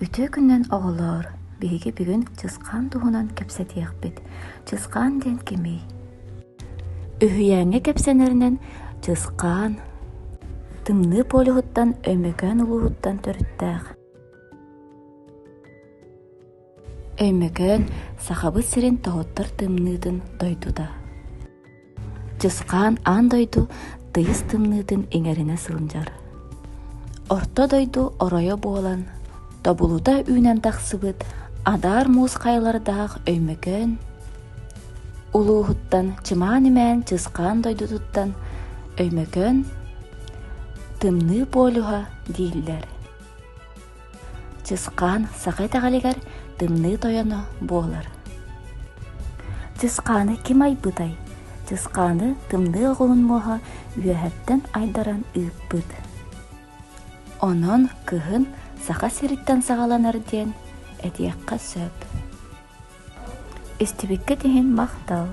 Үтүө күнүнэн оҕолоор, биһиги бүгүн Чысхаан туһунан кэпсэтиэхпит. Чысхаан диэн кимий? Үһүйээҥҥэ кэпсэнэринэн Чысхаан Тымныы полюһуттан Өймөкөөн улууһуттан төрүттээх. Өймөкөөн Сахабыт сирин тоһуттар тымныытын дойдута. Чысхаан аан дойду тыйыс тымныытын иҥэринэ сылдьар. Орто дойду оройо буолан, тобулута үүнэн тахсыбыт адаар муус хайалардаах Өймөкөөн улууһуттан чымаан-имээн Чысхаан дойдутуттан Өймөкөөн Тымныы полюһа дииллэр. Чысхаан саха итэҕэлигэр Тымныы Тойоно буолар. Чысхааны ким айбытай? Чысхааны Тымныы оҕуһун муоһа үөһэттэн айдаран ыыппыт. Онон кыһын Саха сириттэн саҕаланар диэн этиэххэ сөп. Истибиккит иһин махтал.